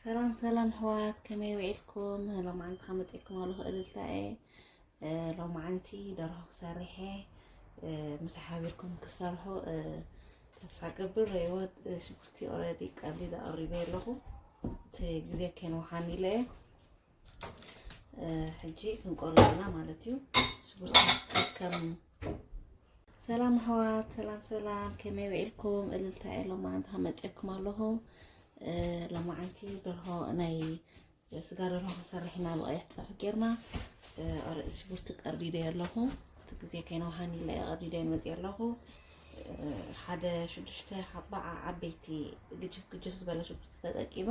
ሰላም ሰላም ኣሕዋት፣ ከመይ ውዒልኩም? ሎማዓንቲ ከመይ መፂእኩም ኣለኹ እልልታየ። እ፣ ሎማዓንቲ ደርሆ ክሰርሕ እየ። እ፣ ምሳሕ ሓቢርኩም ክሰርሑ፣ እ፣ ተስፋ ገብር። ረይወት፣ እ፣ ሽጉርቲ ኦልሬዲ ቀሊል ኣቕሪበ ኣለኹ። እቲ ግዜ ከይንወሓን ኢለ እየ። እ፣ ሕጂ ክንቆሎ ኢና ማለት እዩ። ሽጉርቲ ከም ሰላም ኣሕዋት፣ ሰላም ሰላም፣ ከመይ ውዒልኩም? እልልታየ ሎማዓንቲ ከመይ መፂእኩም ኣለኹ። እ፣ ሎማዓንቲ ደርሆ ናይ ስጋ ደርሆ ክንሰርሕ ኢና ብቐይሕ ፀብሒ ጌርና። እ፣ ኣረ፣ ሽጉርቲ ቀርዲደ ኣለኹ። እቲ ግዜ ከይንወሃን ኢለ እየ ቀርዲደ መፅእ ኣለኹ። እ፣ ሓደ ሽዱሽተ ሓባ ዓ-፣ ዓበይቲ ግጅፍ ግጅፍ ዝበለ ሽጉርቲ ተጠቂመ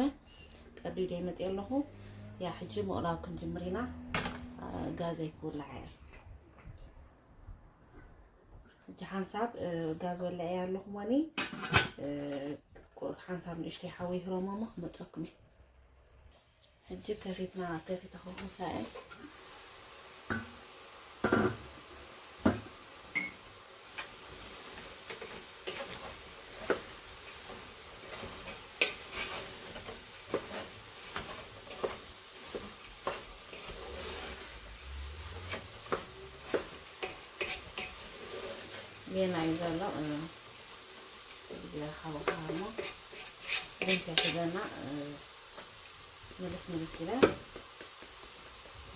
ቀርዲደ መፅእ ኣለኹ። ያ፣ ሕጂ ምቕላው ክንጅምር ኢና። እ፣ ጋዘይ ክውላዕ እየ። ሕጂ ሓንሳብ፣ እ፣ ጋዝ ወለዐ ኣለኹ ሞኒ። እ፣ ሓንሳብ ንእሽተይ ሓወይ ህሮሞሞ ክመፀኩም እየ። ሕጂ ከፊትና፣ ከፊተ ከኹሳ እየ። ጌና እዩ ዘሎ፣ እ፣ እዚ ሓወኻ እሞ፣ ግን ከፊተና፣ እ፣ ምልስ ምልስ ኢለ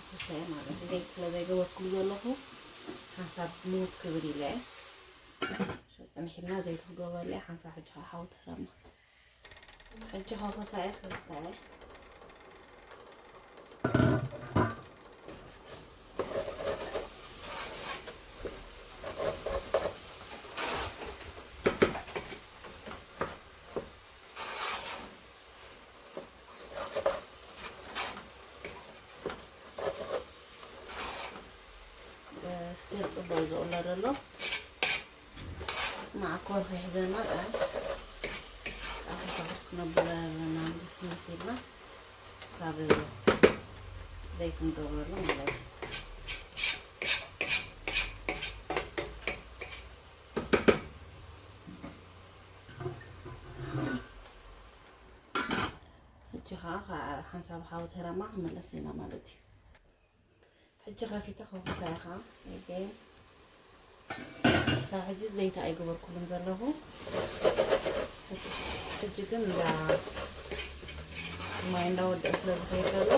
ክሰየ ማለት እዩ። ዘይት ስለ ዘይገበርኩሉ ዘለኹ ሓንሳብ ምውት ክብል ኢለ እየ። ጽንሕ ኢልና ዘይት ክገብረሉ እየ። ሓንሳብ ሕጂ ከዓ ሓዊ ትህረማ። ሕጂ ከፈሳ እየ ክልተ እየ። ስቲል ጽቡቕ ዝቕሎ ዘሎ መዓኮር ከይሕዘና ጥራይ ጣኹ ተኹስ ክነብሎ ዘለና ምስ መሲልና ካብ ዘይት ንገብረሉ ማለት እዩ። ሕጂ ኸዓ ሓንሳብ ሓዊ ተረማ ክመለስ ኢና ማለት እዩ። ሕጂ ከፊተ ከውሳ ኢኻ። ኤገን ክሳብ ሕጂ ዘይቲ ኣይገበርኩሉን ዘለኹ። ሕጂ ግን እንዳ ማይ እንዳወደአ ስለ ዝኸይድ ዘሎ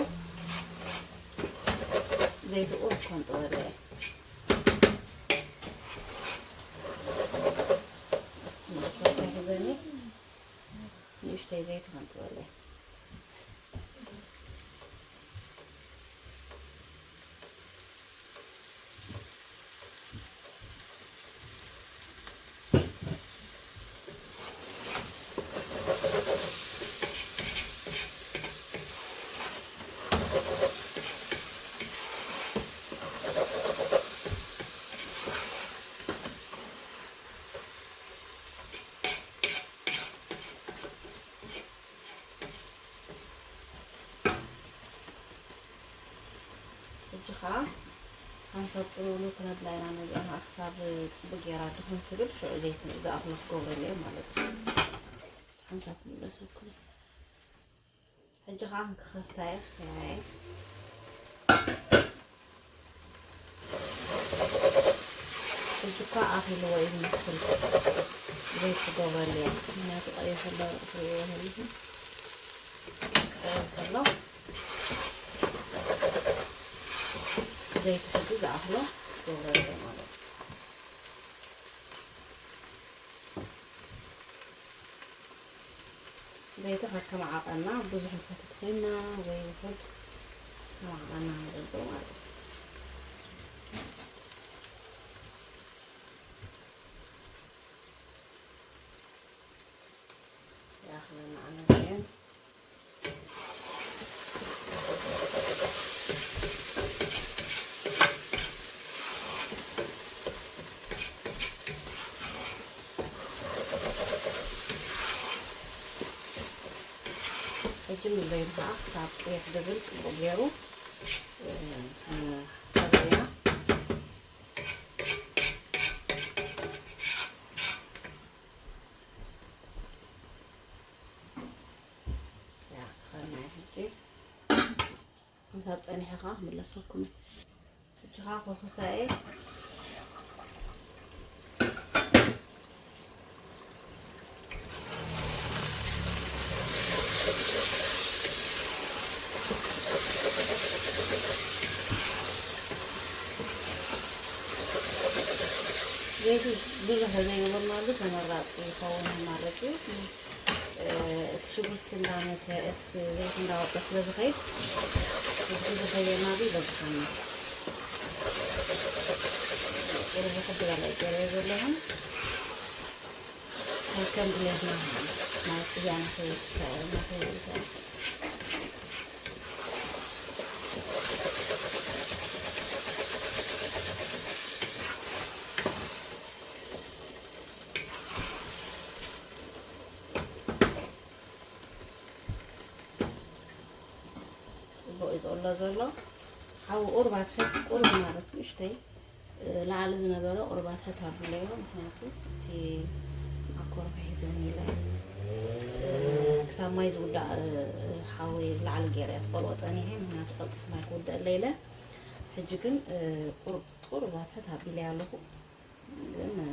ዘይቲ ቁሩብ ኮንጥበለ እየ። ንእሽተይ ዘይቲ ከንጥበለ እየ። ሕጂ ኸዓ ሓንሳብ ጥሉሉ ክነብላ ኢና። ነዚኣ ኸዓ ክሳብ ጽቡቅ ጌራ ድኽም ትብል ሽዑ ዘይቲ ዝኣኽሎ ክገብረሉ እየ ማለት እዩ። ሓንሳብ ክምለሰልኩም እየ። ሕጂ ኸዓ ክኸፍታ እየ። ሕጂ እኳ ኣኺልዎ እዩ ዝመስል። ዘይት ክገብረሉ እየ። ምኽንያቱ ቀይሕ ኣሎ፣ ትርእይዎ ዘለኹም። ቀይሕ ኣሎ። ዘይቲ ሕጂ ዝኣኽሎ ክገብረሉ እየ ማለት እዩ። ዘይቲ ከከም ዓቐንና፣ ብዙሕ ንፈትት ኮይንና ወይ ውሑድ፣ ከም ዓቐንና ንገብሮ ማለት እዩ። ይኣኽለና ኣነ እዚአን። ሕጂ ምዘይን ከዓ ክሳብ ቅይሕ ድብል ጽቡቅ ገይሩ፣ እ፣ ንሓዘ ኢና። ያ፣ ኸናይ ክሳብ ጸኒሐ ከዓ ክምለሰኩም እየ። ሕጂ ከዓ ኮኩሳኤ ዘይቲ ብዙሕ ዘይገበርናሉ ተመራፂ ይኸውን ማለት እዩ። እ፣ እቲ ሽጉርቲ እንዳመተ፣ እቲ ሽ-፣ ዘይቲ እንዳወፀ ስለ ዝኸይድ፣ እዚ ዝኸየና እዚ ይበዝሓና። ቁሩብ ውሕድ ዝበለ ገለ ዘለኹም ከም ድሌትና ማለት እዚኣ ናተይ፣ ናተይ ጽቡቕ እዩ ዝቕሎ ዘሎ። ሓዊ ቁሩብ ኣትሕት፣ ቁሩብ ማለት ንእሽተይ፣ እ፣ ላዕሊ ዝነበረ ቁሩብ ኣትሕት ኣቢለዮ። ምኽንያቱ እቲ ኣኮርኩ ሒዘኒ ኢለ፣ እ፣ ክሳብ ማይ ዝውዳእ፣ እ፣ ሓዊ ላዕሊ ገይረ ክቆልኦ ጸኒሐ። ምኽንያቱ ቀልጢፉ ማይ ክውደእ ኣለ ኢለ። ሕጂ ግን፣ እ፣ ቁሩብ፣ ቁሩብ ኣትሕት ኣቢለዮ ኣለኹ። ግን፣ እ፣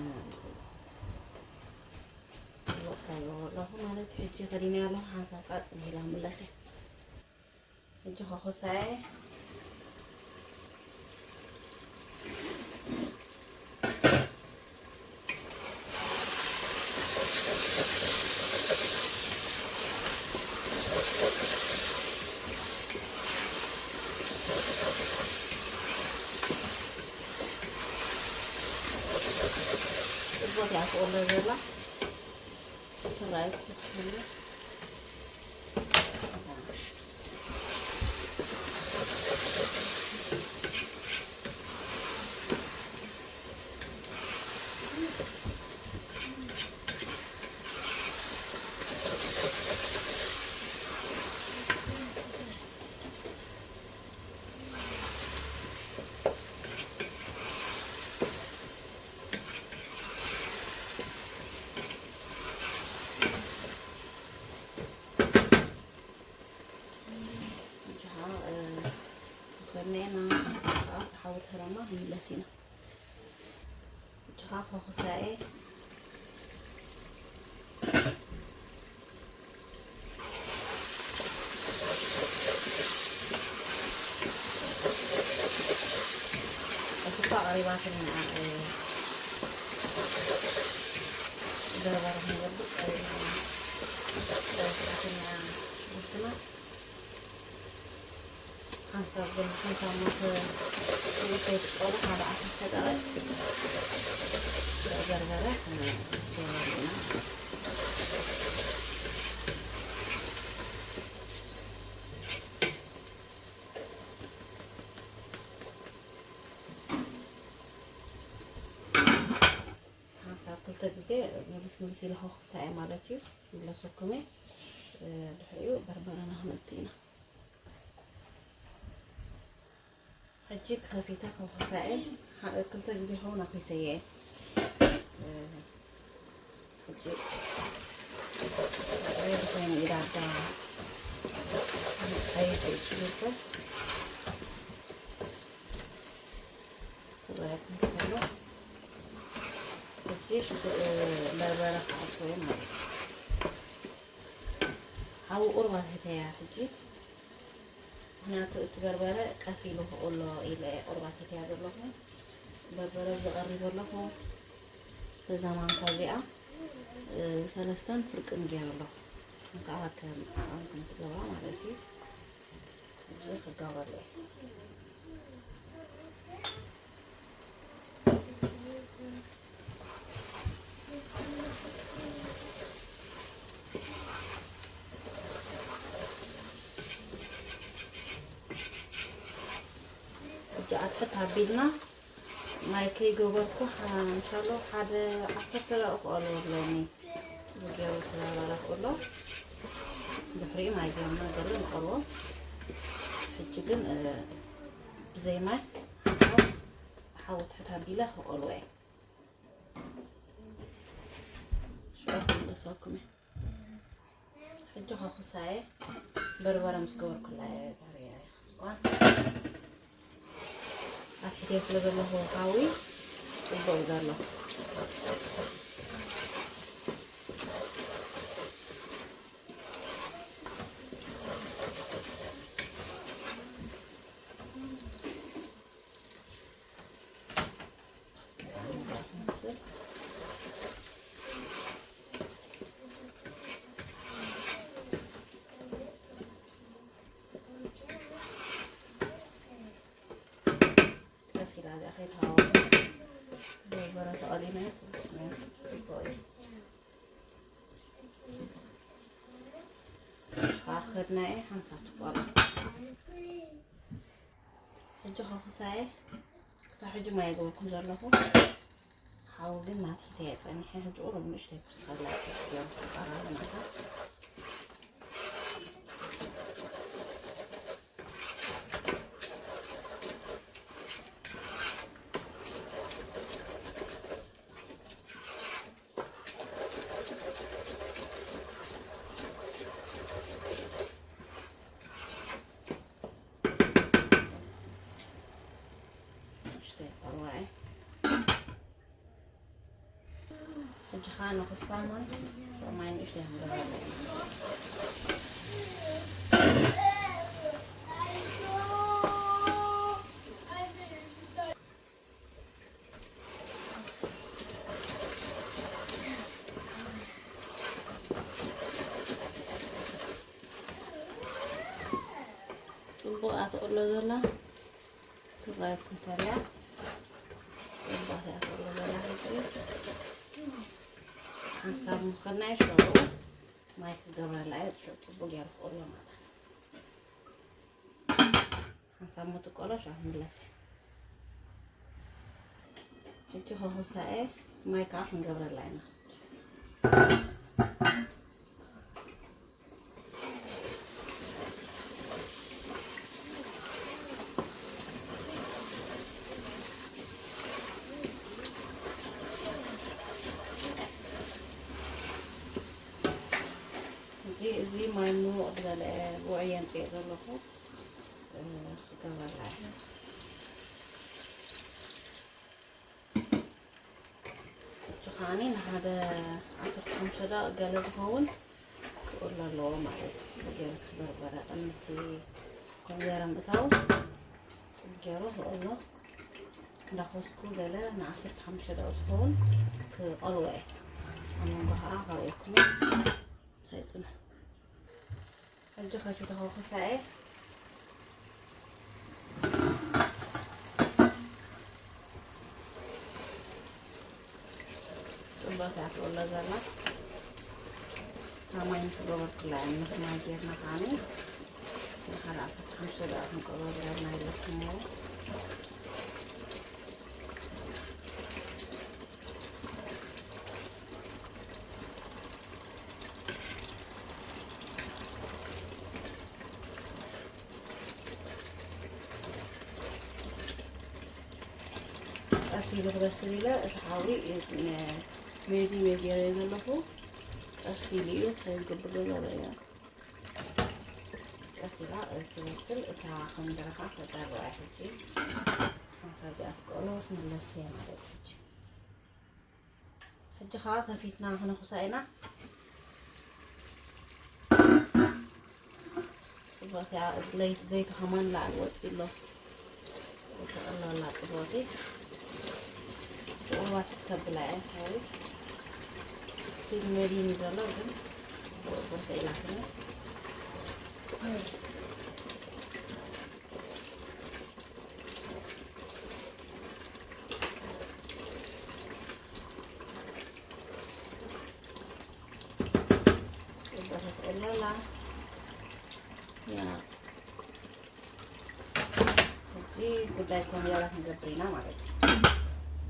ጽቡቕ ሳይዎ ኣለኹ ማለት ሕጂ ከዲነ ኣለኹ። ሓንሳብ ቃጽ ኢላ ምለሰ። ሕጂ ኮኾሳይ ጽቡቕ እያ ትቕሎ ዘላ። ትራይ ክትሕሉ። ከመና ሓንሳብ ከዓ ሓዊ ድሕረማ ክንምለስ ኢና። እጅኻ ኮኩሳኤ እኳ ቀሪባትኒ ንዓ፣ እ፣ በርበረ ክንገብር ቀሪባትና። ቀሪባትኒ ንዓ ሽጉርትና። ሓንሳብ ግን ሓንሳብ ሞት ዘይትቆሎ ሓደ ዓሰርተ ደቂቕ በርበረ፣ እ፣ ጀመርና። ሓንሳብ ክልተ ግዜ ምልስ ምልስ ኢለ ኮኩሳኤ ማለት እዩ። ይብለሰኩም እየ። እ፣ ድሕሪኡ በርበረና ክነእቱ ኢና። ሕጂ ክኸፊታ ኮኩሳኤ፣ ሓ-፣ ክልተ ግዜ ኸውን ኣኩሰየ። እ፣ ሕጂ ሬዲ ኮይኑ ኢዳዳ ቀይሕ እዩ ሽጉርቱ። ክበረክን ከሎ ሕጂ ሽጉ-፣ እ፣ በርበረ ክኣትዎ ማለት እዩ። ሓዊ ቁርብ ኣትሕተያ ሕጂ። ምኽንያቱ እቲ በርበረ ቀስ ኢሉ ክቕሎ ኢለ እየ ቁርብ ኣትሕተያ ዘለኹ። በርበረ ዝቐርብ ኣለኹ። በዛ ማንካ እዚኣ፣ እ፣ ሰለስተን ፍርቅን ገይረ ኣለኹ። ንስኹም ከዓ ከም ዓቐንኩም ትገብራ ማለት እዩ። እዚ ክገብረሉ እየ። ሕጂ ኣትሕት ኣቢልና ማይ ከይገበርኩ ሓ-፣ እንሻሎ ሓደ ዓሰርተ ደቂቕ ክቐልዎ ኣለኒ። ዝገበሩ ስለ ዝበላኩ ኣሎ። ድሕሪኡ ማይ ገይርና ገለ ንቐልዎ። ሕጂ ግን፣ እ፣ ብዘይ ማይ ሓንሳብ ሓዊ ትሕት ኣቢለ ክቐልዎ እየ። ሽዑ ክምለሰኩም እየ። ሕጂ ኮኩሳየ በርበረ ምስ ገበርኩላ እየ ዳርያ እየ። ኣብ ሕድዮ ስለ ዘለኹ ሓዊ ጽቡቕ እዩ ዘሎ። ቀስ ኢላ እዚኣ ከይተሃወኸት በርበረ ተቐሊና እዩ። ጽቡቕ እዩ፣ ጽቡቕ እዩ። ሽኻ ክኸድና እየ፣ ሓንሳብ ትቋሎ። ሕጂ ከኹሳየ፣ ክሳብ ሕጂ ማይ የገበርኩን ዘለኹ። ሓዊ ግን ናትሒተ እየ ጸኒሐ፣ ሕጂ ቁሩብ ንእሽተይ ክስኸላ እየ ገይሩ ክቐራረብ ማለት። ንእሽተይ ጸዋዒ። ሕጂ ኸኣ ንኽሳሞን ማይ ንእሽተይ ክንገብረሉ። ጽቡቕ እያ ትቕሎ ዘላ። ትረኣየኩም ከላ ጽቡቕ እያ ትቕሎ ዘላ። ሕጂ ሓንሳብ ምኽናይ ሽዑ ማይ ክገብረላ እየ። ሽዑ ጽቡቕ ገይሩ ክቕሎ ማለት እዩ። ሓንሳብ ምትቆሎ ሻዕ ክንብለስ። ሕጂ ከኹሳኤ ማይ ከዓ ክንገብረላ ኢና። ሕጂ እዚ ማይ ምውቕ ዝበለ ውዑይ የምፅእ ዘለኹ። ክገብረላ እየ። ሕጂ ከዓኒ ንሓደ ዓሰርተ ሓሙሽተ ደቂቕ ገለ ዝኸውን ክቕሎ ኣለዎ ማለት እዩ። ጽቡቕ ገይሩ ክስበርበረ ቅድሚ እቲ ኮሚደረ ምእታው ጽቡቕ ገይሩ ክቕሎ እንዳኾስኩ ገለ ንዓሰርተ ሓሙሽተ ደቂቕ ዝኸውን ክቐልዎ እየ። ኣብ መንጎ ከዓ ከርእየኩም እየ። ምሳይ ጽንሑ። ሕጂ ከፊተ ከኹሳ እየ። ጽቡቕ እያ ትቕሎ ዘላ። እታ ማይ ምስ ገበርኩላ እያ፣ ምስ ማይ ጌርና ከዓኒ ንሓደ ዓሰርተ ሓሙሽተ ደቂቕ ክንቀሎ ገይርና የለኩም እሞ። ቀስ ኢሉ ክበስል ኢለ እቲ ሓዊ ን-፣ ሜዲ ሜዲ ገይረ ዘለኹ። ቀስ ኢሉ እዩ እንታይ ክገብር ዘሎ ርእያ። ቀስ ኢላ ትበስል። እታ ኮሚደረ ከዓ ፈጣን ርኣያ ሕጂ። ሓንሳብ እዚኣ ትቆሎ ክምለስ እየ ማለት እዩ ሕጂ። ሕጂ ከዓ ከፊትና ክነኹሳ ኢና። ጽቡቕ እያ። ለይቲ ዘይቲ ከማን ላዕሊ ወጺኡ ኣሎ። ተቐላላ ጽቡቕቲ። ቁርባት ተብላ እያ። ሓዊ ሲድ መዲኒ ዘሎ ግን ጽቡቕ ኢላትኒ። ጽቡቕ ተቐላላ። ያ ሕጂ ጉዳይ ኮሚደረ ክንገብር ኢና ማለት እዩ።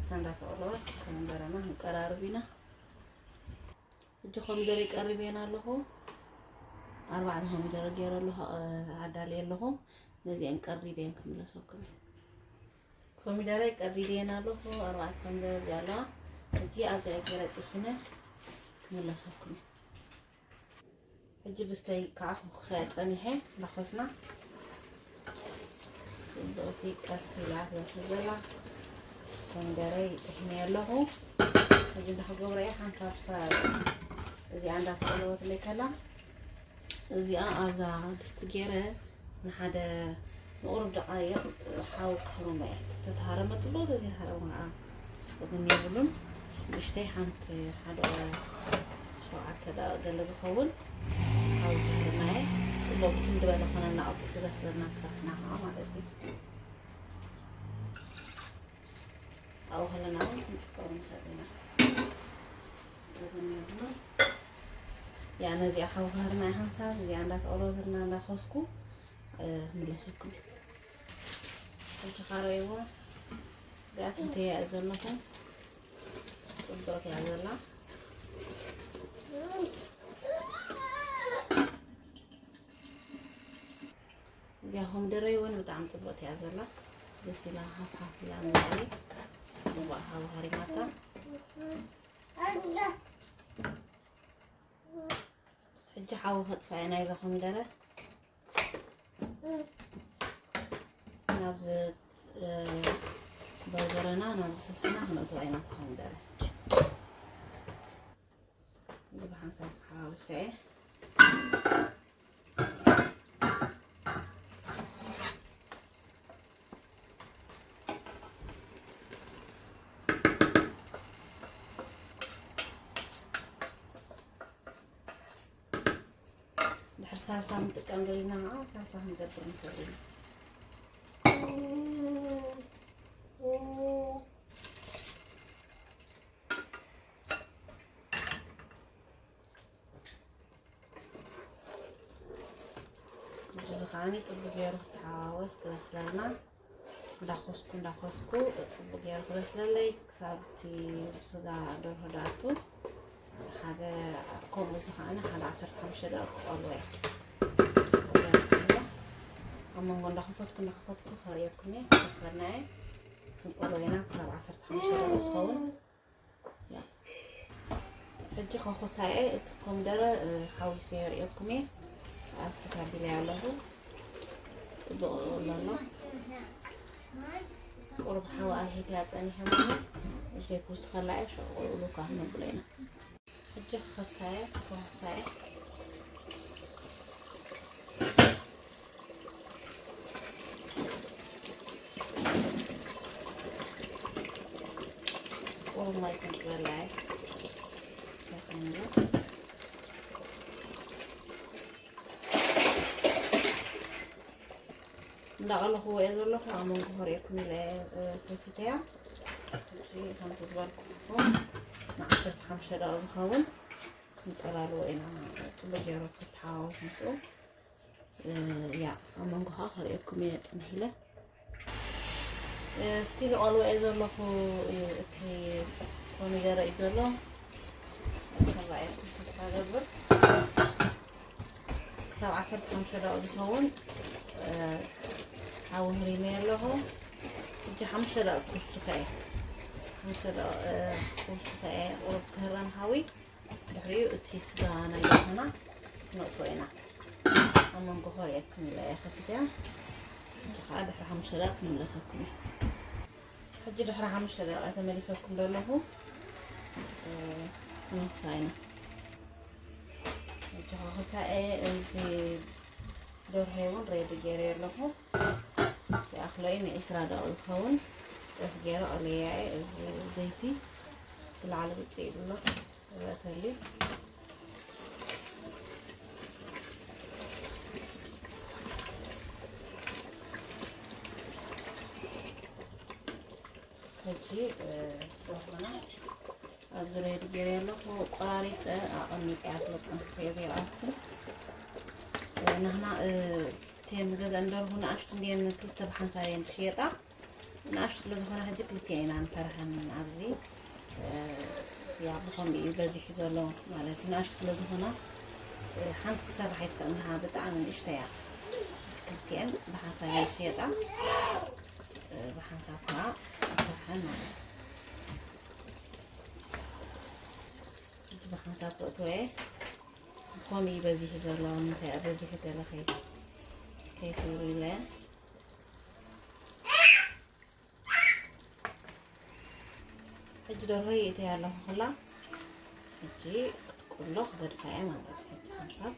እሳ እንዳተቐለወት ኮሚደረና ክንቀራርብ ኢና። ሕጂ ኮሚደረ ቀሪበን ኣለኹ። ኣርባዕተ ኮሚደረ ገይረ ኣለኹ፣ ኣዳልየ ኣለኹ። ነዚአን ቀሪበን ክምለሰኩም እየ። ኮሚደረ ቀሪበን ኣለኹ። ኣርባዕተ ኮሚደረ እዚኣ ኣለዋ። ሕጂ ኣብዚኣ ገይረ ጥሒነ ክምለሰኩም እየ። ሕጂ ድስተይ ከዓ ክኹሳየ ጸኒሐ እንዳኾስና። ጽብቕቲ ቀስ ኢላ ትበስል ዘላ ኮሚደረይ ጥሒነ ኣለኹ። ሕጂ እንታይ ክገብሮ እየ? ሓንሳብ ሳ-፣ እዚኣ እንዳተቐለወትለይ ከላ፣ እዚኣ ኣብዛ ድስቲ ገይረ ንሓደ ንቑሩብ ደቓይቕ ሓዊ ክህርሞ እየ። ተተሃረመ ጽቡቕ፣ ተዘይተሃረመ ከዓ ጸገም የብሉን። ንእሽተይ ሓንቲ ሓደ ሸውዓተ ደቂቕ ገለ ዝኸውን ሓዊ ክህርማ እየ። ጽቡቕ ብስም ዝበለ ኮነና፣ ቀልጢፉ ዝበስለልና ክሰርሕና ከዓ ማለት እዩ። ኣብኡ ከለና እውን ክንጥቀም ንኽእል ኢና። ጸገም የብሉን። ያ ነዚኣ ሓዊ ክህርማ እየ ሓንሳብ፣ እዚኣ እንዳተቐለወትልና እንዳኾስኩ፣ እ፣ ክምለሰኩም። ሕጂ ካረይዎ እዚኣ ትሕተያ እያ ዘለኹ። ጽብቕቲ እያ ዘላ። እዚኣ ኮሚደረ እውን ብጣዕሚ ጽብቕቲ እያ ዘላ። ደስ ኢላ ሃፍ ሃፍ ኢላ ንላዕሊ። ጽቡቕ ሓዊ ሃሪማታ። ሕጂ ሓዊ ከጥፋ እየ ናይዛ ኮሚደረ። ናብዚ፣ እ፣ በርበረና ናብዚ ስልስና ክነእትዋ ኢና እታ ኮሚደረ። እዚ ብሓንሳብ ክሓዋውሰ እየ። ድሕሪ ሳልሳ ክንጥቀም ደሊና ከዓ ሳልሳ ክንገብር ንኽእል ኢና። እዚ ከዓኒ ጽቡቅ ገይሩ ክተሓዋወስ ክበስለልና እንዳኾስኩ እንዳኾስኩ ጽቡቅ ገይሩ ክበስለለይ ክሳብ እቲ ስጋ ደርሆ ደኣቱ ሓደ ከምኡ እዚ ከዓኒ ሓደ ዓሰርተ ሓሙሽተ ደቂቕ ክቆልዎ እየ። ጽቡቅ ገይሩ ክቆልዎ። ኣብ መንጎ እንዳኸፈትኩ እንዳኸፈትኩ ከርእየኩም እየ። ከፈትና እየ። ክንቆልዎ ኢና ክሳብ ዓሰርተ ሓሙሽተ ደቂቕ ዝኸውን። ሕጂ ከኹሳኤ እቲ ኮሚደረ፣ እ፣ ሓዊሰ የርእየኩም እየ። ኣብ ትሕቲ ኣቢለያ ኣለኹ። ጽቡቕ ኣሎ። ቁሩብ ሓዊ ኣርሒተያ ጸኒሐ እሞ፣ ዘይክውስኸላ እየ፣ ሸቑ ሉካ ነብሎ ኢና። ሕጂ ክኸፍታ እየ፣ ከኹሳ እየ። ቁሩብ ማይ ከምፅበላ እየ። እንዳቐለኹዎ እየ ዘለኹ። ኣብ መንጎ ከርእየኩም ኢለ እየ፣ እ፣ ከፊተያ። ሕጂ ከምቲ ዝበልኩኹም ንዓሰርተ ሓሙሽተ ደቂቕ ዝኸውን ክንጠላልዎ ኢና። ጽቡቕ ገይሩ ክተሓዋወስ ምስኡ። እ፣ ያ፣ ኣብ መንጎ ኸኣ ከርእየኩም እየ ጽንሕ ኢለ። እ፣ ስቲል ይቐልዎ እየ ዘለኹ፣ እ፣ እቲ ኮሚደረ እዩ ዘሎ። ክረኣየኩም ተስፋ እገብር። ክሳብ ዓሰርተ ሓሙሽተ ደቂቕ ዝኸውን፣ እ፣ ሓዊ ህሪመዮ ኣለኹ። ሕጂ ሓሙሽተ ደቂቕ ክውስኸ እየ። ሓሙሽተ ደቂቕ፣ እ፣ ክውስኸ እየ። ቁሩብ ክህረም ሓዊ። ድሕሪኡ እቲ ስጋ ናይ ደርሆና ክነእትዎ ኢና። ኣብ መንጎ ከርእየኩም ኢለ እየ ከፊተያ። ሕጂ ኸዓ ድሕሪ ሓሙሽተ ደቂቕ ክምለሰኩም እየ። ሕጂ ድሕሪ ሓሙሽተ ደቂቕ ተመሊሰኩም ዘለኹ። እ፣ ክንክሳ ኢና። ሕጂ ከኽሳ እየ። እዚ ደርሆ እውን ሬዲ ገይረ ኣለኹ። ይኣኽሎ እዩ ንዒስራ ደቂቕ ዝኸውን። ቀስ ገይረ ቀለያ እየ። እዚ ዘይቲ ብላዕሊ ብጭ ይብሎ። እበተሊ። ሕጂ፣ እ፣ ደርሆና ኣብዚ ሬዲ ገይረ ኣለኹ። ቆራሪፀ ኣቐሚጠያ ስለ ዝፀንሐ እየ ዘይረኣኹ። እ፣ ንሕና፣ እ፣ እተን ዝገዛእን ደርሁ ንኣሽቱ እንድየን ክልተ ብሓንሳብ እየን ዝሽየጣ። ንኣሽቱ ስለ ዝኾና ሕጂ ክልቲኤን ኢና ንሰርሐን ኣብዚ። እ፣ ያ ብኸምኡ እዩ በዚሑ ዘሎ ማለት እዩ። ንኣሽቱ ስለ ዝኾና፣ እ፣ ሓንቲ ክሰርሕ ኣይትኽእልን፣ ብጣዕሚ ንእሽተይ እያ። ሕጂ ክልቲኤን ብሓንሳብ እየን ዝሽየጣ። እ፣ ብሓንሳብ ከዓ ንሰርሐን ማለት እዩ። ሕጂ ብሓንሳብ ከእትዎ እየ። ብኸምኡ እዩ በዚሑ ዘሎ፣ ንምንታይ እያ በዚሑ ገለ ከይ-፣ ከይትብሉ ኢለ። ሕጂ ደርሆ ይእተያ ኣለኹ ክላ። ሕጂ ክትቁሎ ክገድፋ እየ ማለት እዩ። ሕጂ ሓንሳብ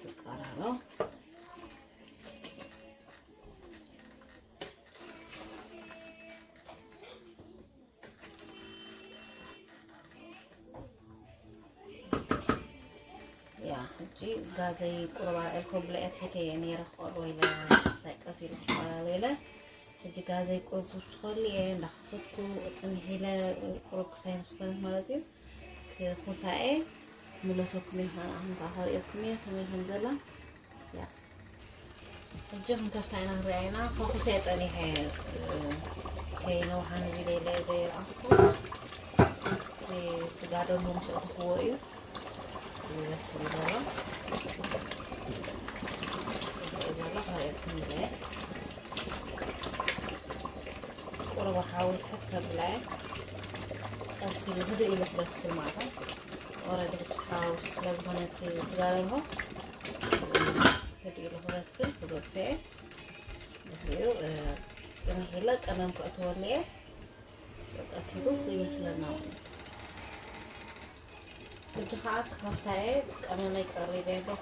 ትቃላሎ። ያ፣ ሕጂ ጋዘይ ቁሩብ ኣልኮል ብለያ ትሕተ እየ ነይረ ክቐልዎ ኢለ፣ ሳይ ቀስ ኢሉ ክቐላሎ ኢለ። ሕጂ ጋዘይ ቁሩብ ክውስኸሉ እየ፣ እንዳኸፈትኩ ጽንሕ ኢለ ቁሩብ ክሳይ ምስ ኮነት ማለት እዩ። ክኹሳ እየ፣ ክምለሰኩም እየ፣ ከኣ ንዓኹም ከኣ ከርእየኩም እየ ከመይ ከም ዘላ። ያ። ሕጂ ክንከፍታ ኢና ክንሪኣ ኢና። ከኹሰ ጸኒሐ፣ እ፣ ከይነውሓ ንቢለ ኢለ ዘየርኣኹ። እቲ ስጋ ደርሆ ምስ ኣእተኽዎ እዩ ይበስል ዘሎ። ይበስል ዘሎ ከርእየኩም ኢለ። ቁሩብ ሓዊ ትሕት ከብላ እየ። ቀስ ኢሉ ህድእ ኢሉ ክበስል ማለት ነው። ኦረዲ ብቻ ሓዊ ስለ ዝኾነ እቲ ስጋ ደርሆ ህድእ ኢሉ ክበስል ክገድፎ እየ። ድሕሪኡ፣ እ፣ ጽንሕ ኢለ ቀመም ከእትወሉ እየ። ቀስ ኢሉ ይበስለና ማለት ነው። ሕጂ ኸዓ ክኸፍታ እየ። ቀመመይ ቀሪበ ኣለኹ።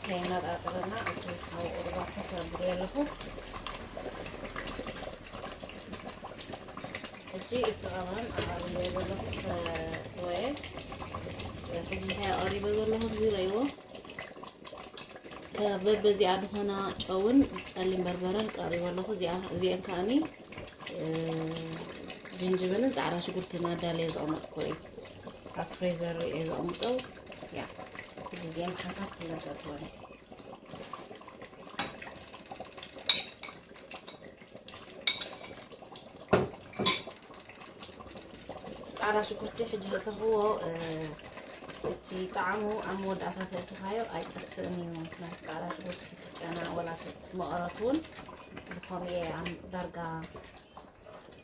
ከይነጣጥረና እቲ ሓዊ ቁርባቱ ከብሪ ኣለኹ። ሕጂ እቲ ቀመም ኣቐሪበ ዘለኹ ከእትወ እየ። ሕጂ እንታይ ኣቐሪበ ዘለኹ እዚ ረእይዎ። ከ-፣ በበዚኣ ዝኾና ጨውን ጸሊም በርበረን ቀሪበ ኣለኹ። እዚኣ፣ እዚአን ከኣኒ፣ እ፣ ጅንጅብልን ጻዕዳ ሽጉርትን ኣዳልየ ዘቐመጥኩ እዩ። ኣብ ፍሬዘር እየ ዘቐምጦ። ያ፣ እዚ እዚአን ሓንሳብ ክለቀጥወን። ጻዕዳ ሽጉርቲ ሕጂ ዘእተኽዎ፣ እ፣ እቲ ጣዕሙ ኣብ መወዳእታ ተእትኻዮ ኣይጠፍእን እዩ። ናይ ጻዕዳ ሽጉርቲ ትጨና ወላ መቐረት እውን ብኸምኡ እየ ኣብ ዳርጋ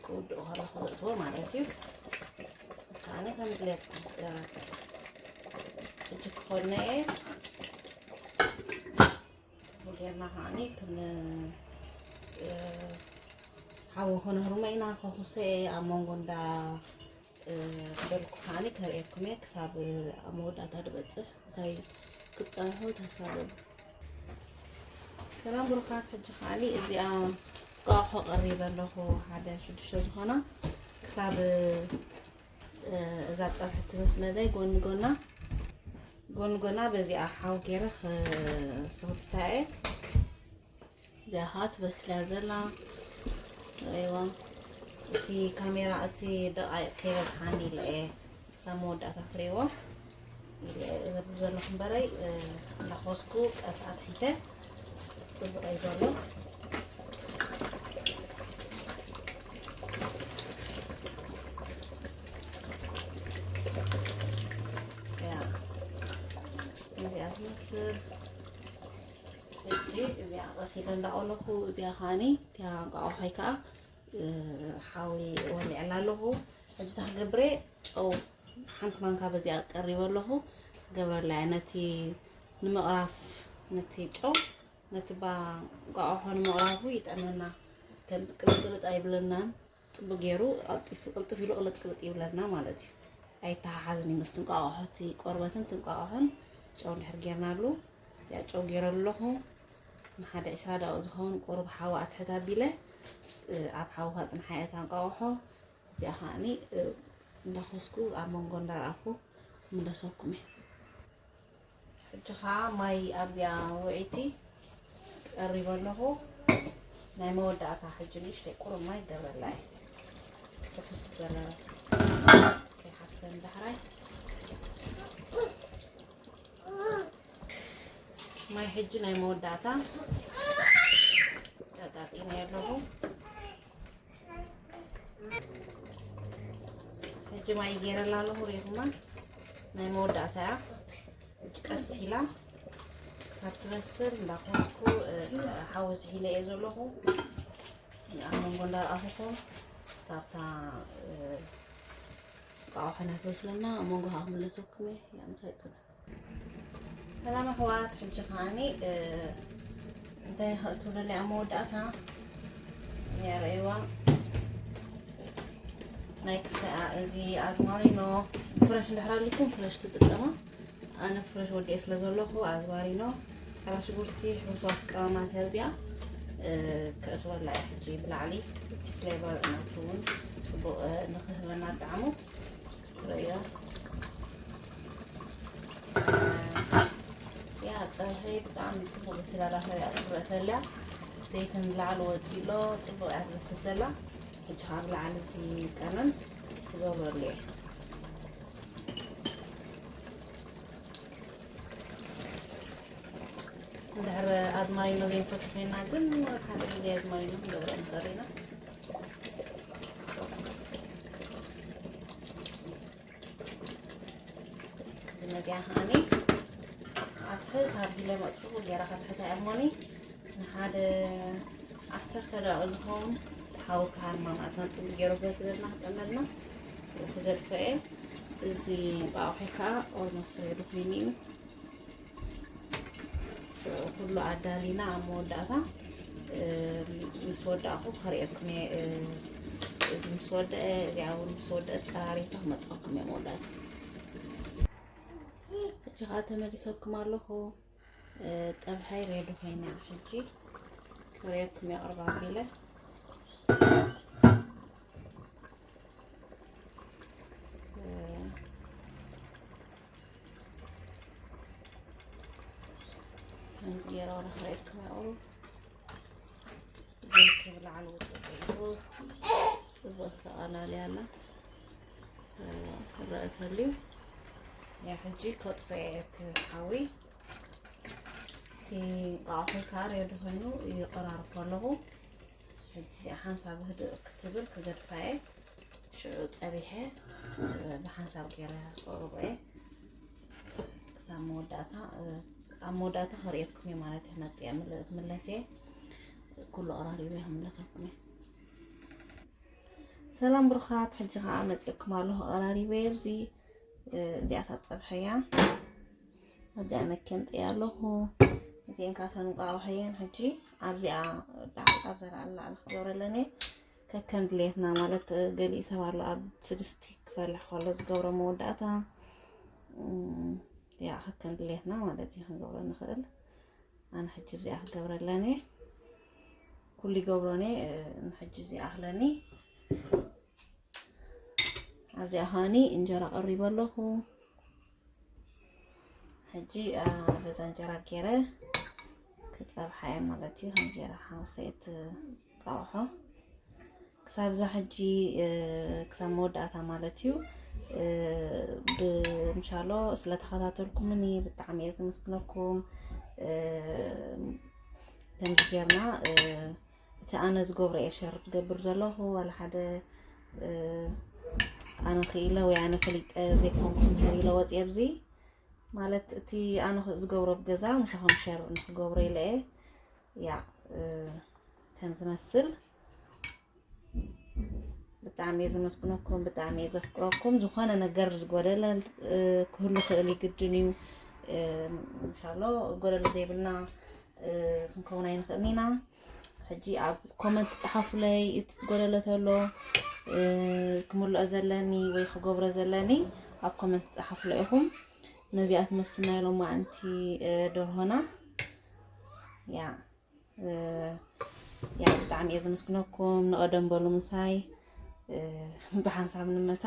ክውድእ ከለኹ ዘእትዎ ማለት እዩ። ከኣነ ከም ድሌትኩም ጥራይ። ሕጂ ክኾነ እየ። ጌርና ከዓኒ ክን-፣ እ፣ ሓዊ ከነህርሞ ኢና። ከኹሰ ኣብ መንጎ እንዳ፣ እ፣ በልኩ ከዓኒ ከርእየኩም እየ ክሳብ ኣብ መወዳእታ ዝበጽሕ ምሳይ ክትጸንሑ ተስፋ ኣለኒ። ሰላም ብሩኻት፣ ሕጂ ከዓኒ እዚኣ እንቋቑሖ ቀሪበ ኣለኹ፣ ሓደ ሽዱሽተ ዝኾና ክሳብ እ፣ እዛ ጸብሒ ትበስለለይ ጎኒ ጎና፣ ጎኒ ጎና በዚኣ ሓው ገይረ ክስኽትታ እየ። እዚኣ ኸዓ ትበስል እያ ዘላ። ርእይዋ። እቲ ካሜራ፣ እቲ ደቓይቕ ከይበዝሓኒ ኢለ እየ። ክሳብ መወዳእታ ክርእይዎ ኢለ እየ ዘለኹ እምበረይ፣ እ፣ እንዳኾስኩ ቀስ ኣትሒተ ጽቡቕ እዩ ዘሎ። ያ፣ እዚኣ ትመስል። ሕጂ እዚኣ ቀስ ኢለ እንዳቆለኩ፣ እዚኣ ከዓኒ እቲኣ እንቋቑሖይ ከኣ፣ እ፣ ሓዊ ወሊዐላ ኣለኹ። ሕጂ እንታይ ክገብር እየ? ጨው ሓንቲ ማንካ በዚኣ ቀሪበ ኣለኹ። ክገብረላ እየ ነቲ ንምቕራፍ፣ ነቲ ጨው ነቲ ባ-፣ እንቋቑሖ ንምቕራፉ ይጠመና። ከምዚ ቅልጥልጥ ኣይብለናን። ጽቡቅ ገይሩ ቀልጢፉ፣ ቅልጥፍ ኢሉ ቅልጥቅልጥ ይብለና ማለት እዩ። ኣይተሓሓዝን እዩ ምስ እንቋቑሖ፣ እቲ ቆርበትን እቲ እንቋቑሖን ጨው እንድሕር ጌርናሉ፣ ያ ጨው ገይረ ኣለኹ። ንሓደ ዕስራ ደቂቕ ዝኸውን ቁሩብ ሓዊ ኣትሕት ኣቢለ፣ እ፣ ኣብ ሓዊ ከጽንሓ እየ እታ እንቋቑሖ። እዚኣ ከዓኒ፣ እ፣ እንዳኾስኩ ኣብ መንጎ እንዳረኣኹ ክምለሰኩም እየ። ሕጂ ኸዓ ማይ ኣብዚኣ ውዕይቲ ቀሪበ ኣለኹ። ናይ መወዳእታ ሕጂ ንእሽተይ ቁሩብ ማይ ገብረላ እየ። ትኩስ ዝበለ ከይሓፍሰኒ ዳሕራይ። ማይ ሕጂ ናይ መወዳእታ ቀጣጢነ ኣለኹ። ሕጂ ማይ ገይረላ ኣለኹ፣ ሪኢኹማ። ናይ መወዳእታ እያ። ሕጂ ቀስ ኢላ ክሳብ ትበስል እንዳኾስኩ፣ እ፣ ሓዊ ዝሒለ እየ ዘለኹ። ኣብ መንጎ እንዳረኣኹኹም ክሳብታ፣ እ፣ ኣቕሓ እናተበስለና ኣብ መንጎ ከዓ ክምለሰኩም እየ። ያ ምሳይ ፅንሑ። ሰላም ኣሕዋት፣ ሕጂ ከዓኒ፣ እ፣ እንታይ ከእቱ ደልየ ኣብ መወዳእታ የርእይዋ። ናይ ክልተ፣ እዚ ኣዝማሪኖ ፍረሽ እንድሕር ኣሊኩም ፍረሽ ትጥቀማ። ኣነ ፍረሽ ወዲኤ ስለ ዘለኹ ኣዝማሪኖ፣ ፃዕዳ ሽጉርቲ፣ ሕውስዋስ ቀመማት እዚኣ፣ እ፣ ከእትወላ እየ ሕጂ ብላዕሊ። እቲ ፍሌቨር ናቱ እውን ፅቡቕ፣ እ፣ ንክህበና ጣዕሙ ርእዮ። ያ ፀብሒ ብጣዕሚ ፅቡቕ ዝተላላኸ እያ ትረአ ተላ። ዘይትን ብላዕሊ ወፂኡ ኣሎ፣ ፅቡቕ እያ ትበስል ዘላ። ሕጂ ካብ ላዕሊ እዚ ቀመም ክገብረሉ እየ። እንድሕር ኣዝማሪኖ ዘይንፈቱ ኮይና ግን ሓደ ግዜ ኣዝማሪኖ ክንገብሮ ንኽእል ኢና። ነዚኣ ከዓኒ ኣብ ትሕት ኣቢለ መፅኡ ገይራ ከትሕታ እያ እሞኒ ንሓደ ዓሰርተ ደቂቕ ዝኸውን ሓዊ ክሃርማ ማለት ናብ ጥንቢ ገይሩ በስለልና ክጠመልና ክገድፎ እየ። እዚ እንቋቑሒ ከዓ ኦልሞስት ሬዲ ኮይኑ እዩ። ኩሉ ኣዳሊና ኣብ መወዳእታ፣ እ፣ ምስ ወዳእኹ ከርእየኩም እየ። እ፣ እዚ ምስ ወደአ፣ እዚኣ እውን ምስ ወደአት ቀራሪታ ክመፅኣኩም እየ መወዳእታ። ሕጂ ከዓ ተመሊሰኩም ኣለኹ። እ፣ ፀብሐይ ሬዲ ኮይና ሕጂ ከርእየኩም እየ ቅርብ ኣቢለ። እ፣ ከምዚ ገይረ ወላ ክርእየኩም እየ ቁሩብ። ዘይቲ ብላዕሊ ውጥጥ ኢሉ ጽቡቕ ተቐላልያ ኣላ። እዋ፣ ክረአ ተልዩ። ያ፣ ሕጂ ከጥፍኦ እየ እቲ ሓዊ። እቲ እንቋቑሖ ከኣ ሬዲ ኮይኑ ይቆራርፎ ኣለኹ። ሕጂ እዚኣ ሓንሳብ ህድእ ክትብል ክገድፋ እየ። ሽዑ ጸቢሐ ብሓንሳብ ገይረ ክቕርቦ እየ። ክሳብ መወዳእታ፣ እ፣ ኣብ መወዳእታ ከርእየኩም እየ ማለት እየ። መጽየ ምል-፣ ክምለስ እየ። ኩሉ ኣቐራሪበ ክምለሰኩም እየ። ሰላም ብሩኻት፣ ሕጂ ኸዓ መጽየኩም ኣለኹ ኣቐራሪበ። ኣብዚ፣ እ፣ እዚኣ ታጸብሐያ። ኣብዚኣ ነከምጥያ ኣለኹ። እዚአን ካተን እንቋቑሖ እየን። ሕጂ ኣብዚኣ ላዕሊ፣ ኣብዛ ላዕሊ ላዕሊ ክገብረለን እየ። ከከም ድሌትና ማለት፣ እ፣ ገሊኡ ሰብ ኣሎ ኣብ ስድስቲ ክፈልሕ ከሎ ዝገብሮ መወዳእታ። እም፣ ያ፣ ከከም ድሌትና ማለት እዩ ክንገብሮ ንኽእል። ኣነ ሕጂ ኣብዚኣ ክገብረለን እየ። ኩሉ ይገብሮን እየ፣ እ፣ ንሕጂ እዚኣ ኣኽለኒ። ኣብዚኣ ኸኣኒ እንጀራ ቀሪበ ኣለኹ። ሕጂ፣ አ፣ በዛ እንጀራ ገይረ ክጸብሓ እየ ማለት እዩ። ከም ገይረ ሓውሰ እትቃውሖ ክሳብ እዛ ሕጂ፣ እ፣ ክሳብ መወዳእታ ማለት እዩ። እ፣ ብምሻሎ ስለ ተኸታተልኩምኒ ብጣዕሚ እየ ዘመስግነኩም። እ፣ ከምዚ ጌርና፣ እ፣ እቲ ኣነ ዝገብሮ እየ ሸር ዝገብር ዘለኹ። ዋላ ሓደ፣ እ፣ ኣነ ክኢለ ወይ ኣነ ፈሊጠ ዘይኮንኩ ምህር ኢለ ወፅየ ኣብዚ። ማለት እቲ ኣነ ኽ-፣ ዝገብሮ ኣብ ገዛ ምሳኹም ሸር ንክገብሮ ኢለ እየ። ያ፣ እ፣ ከም ዝመስል ብጣዕሚ እየ ዘመስግነኩም፣ ብጣዕሚ እየ ዘፍቅረኩም። ዝኾነ ነገር ዝጎደለ፣ እ፣ ክህሉ ክእል እዩ፣ ግድን እዩ። እ፣ እንሻሎ ጎደሎ ዘይብልና፣ እ፣ ክንከውን ኣይንኽእልን ኢና። ሕጂ ኣብ ኮመንት ጸሓፉለይ፣ እቲ ዝጎደለ ተሎ፣ እ፣ ክምልኦ ዘለኒ ወይ ክገብሮ ዘለኒ ኣብ ኮመንት ጸሓፉለይ ኢኹም። ነዚኣ ትመስል ናይ ሎማዓንቲ፣ እ፣ ደርሆና። ያ፣ እ፣ ያ፣ ብጣዕሚ እየ ዘመስግነኩም። ንቐደም በሉ ምሳይ፣ እ፣ ብሓንሳብ ንመሳ።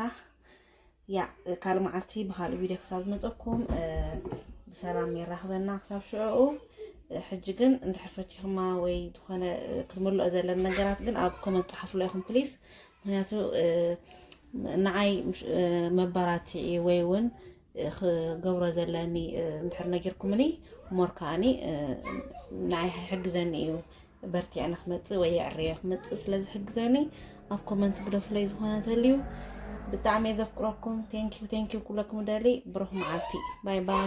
ያ፣ ካልእ መዓልቲ ብኻልእ ቪድዮ ክሳብ ዝመፀኩም፣ እ፣ ብሰላም የራኽበና ክሳብ ሽዑ። እ፣ ሕጂ ግን እንድሕር ፈቲኹማ ወይ ዝኾነ፣ እ፣ ክትምልኦ ዘለን ነገራት ግን ኣብ ኮመንት ጸሓፉሎ ኢኹም ፕሊስ። ምኽንያቱ፣ እ፣ ንዓይ ምሽ-፣ እ፣ መበራትዒ ወይ እውን፣ እ፣ ክገብሮ ዘለኒ፣ እ፣ እንድሕር ነጊርኩምኒ ሞር ከዓኒ፣ እ፣ ንዓይ ይሕግዘኒ እዩ። በርቲዐ ንክመጽእ ወይ የዕርየ ክመጽእ ስለ ዝሕግዘኒ ኣብ ኮመንት ግደፉለይ ዝኾነ ተልዩ። ብጣዕሚ እየ ዘፍቅረኩም። ቴንኪዩ፣ ቴንኪዩ ኩለኩም ደሊ። ብሩኽ መዓልቲ። ባይ ባይ።